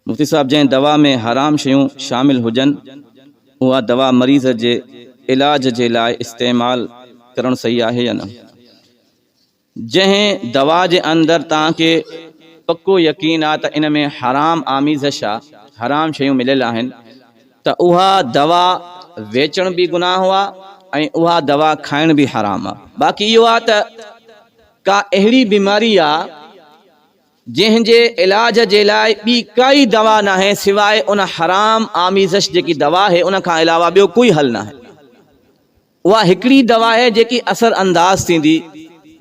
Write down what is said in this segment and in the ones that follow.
مفتي صاحب جنهن دوا ۾ حرام شيون شامل هجن اها دوا مريض جي علاج جي لاء استعمال ڪرڻ صحيح آهي يا نه؟ جنهن دوا جي اندر توهان کي پڪو يقين آ ته ان ۾ حرام آميزش آ، حرام شيون مليل آهن ته اها دوا ويچڻ به گناهه آ ۽ اها دوا کائڻ به حرام آ. باقي اهو آ ته ڪا اهڙي بيماري آ جنهن جي علاج جي لاء ٻي ڪائي دوا ناهي سواء ان حرام آميزش جيڪي دوا آهي ان کان علاوه ٻيو ڪوئي حل ناهي. اها هڪڙي دوا آهي جيڪي اثر انداز ٿيندي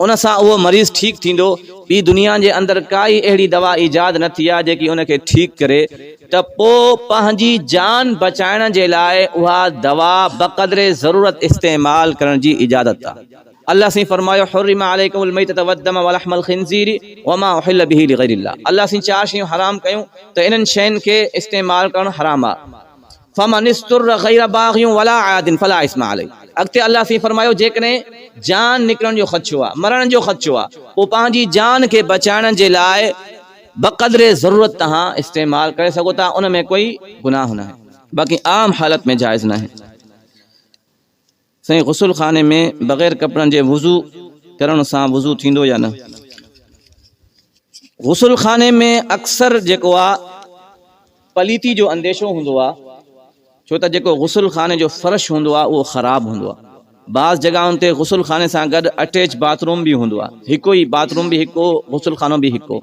ان سان اهو مريض ٺيڪ ٿيندو ٻي دنيا جي اندر ڪائي اهڙي دوا ايجاد نه ٿي آهي جيڪي ان کي ٺيڪ ڪري ته پوء پنهنجي جان بچائڻ جي لاء اها دوا بقدر ضرورت استعمال ڪرڻ جي اجازت آهي. الله سائين فرمايو، حرم عليڪم الميتة والدم ولحم الخنزير وما اهل به لغير الله الله سائين چار شيون حرام ڪيون ته انهن شين کي استعمال ڪرڻ حرام آ فمن اضطر غير باغ ولا عاد فلا اثم عليه اڳتي الله سائين فرمايو جيڪڏهن جان نڪرڻ جو خدشو آ مرڻ جو خدشو آ پوء پنهنجي جان کي بچائڻ جي لاء بقدر ضرورت توهان استعمال ڪري سگهو ٿا ان ۾ ڪوئي گناهه ناهي باقي عام حالت ۾ جائز ناهي. سائين غسل خاني ۾ بغير ڪپڙن جي وضو ڪرڻ سان وضو ٿيندو يا نه؟ غسل خاني ۾ اڪثر جيڪو آ پليتي جو انديشو هوندو آ ڇو ته جيڪو غسل خاني جو فرش هوندو آ اهو خراب هوندو آ بعض جڳهن تي غسل خاني سان گڏ اٽيچ باٿ روم به هوندو آ هڪو ئي باٿ روم به هڪو غسل خانو به هڪو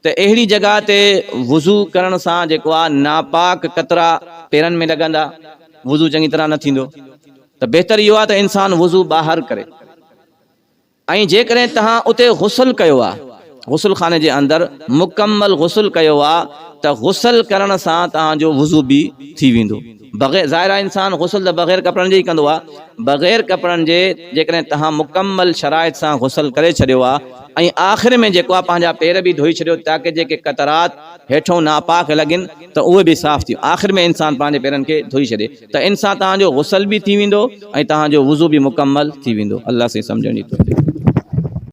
ته اهڙي جڳهه تي وضو ڪرڻ سان جيڪو آ ناپاڪ قطرا پيرن ۾ لڳندا وضو چڱي طرح نه ٿيندو ته بهتر اهو آ ته انسان وضو ٻاهر ڪري ۽ جيڪڏهن توهان اتي غسل ڪيو آ غسل خاني جي اندر مڪمل غسل ڪيو آ ته غسل ڪرڻ سان توهان جو وضو به ٿي ويندو بغير ظاهر آ انسان غسل ته بغير ڪپڙن جي ئي ڪندو آ بغير ڪپڙن جي جيڪڏهن توهان مڪمل شرائط سان غسل ڪري ڇڏيو آ ۽ آخر ۾ جيڪو آ پنهنجا پير به ڌوئي ڇڏيو تاڪه جيڪي قطرات هيٺئون ناپاڪ لڳن ته اهي به صاف ٿي آخر ۾ انسان پنهنجي پيرن کي ڌوئي ڇڏي ته ان سان توهان جو غسل به ٿي ويندو ۽ توهان جو وضو به مڪمل ٿي ويندو الله سائين سمجهڻ جي توفيق.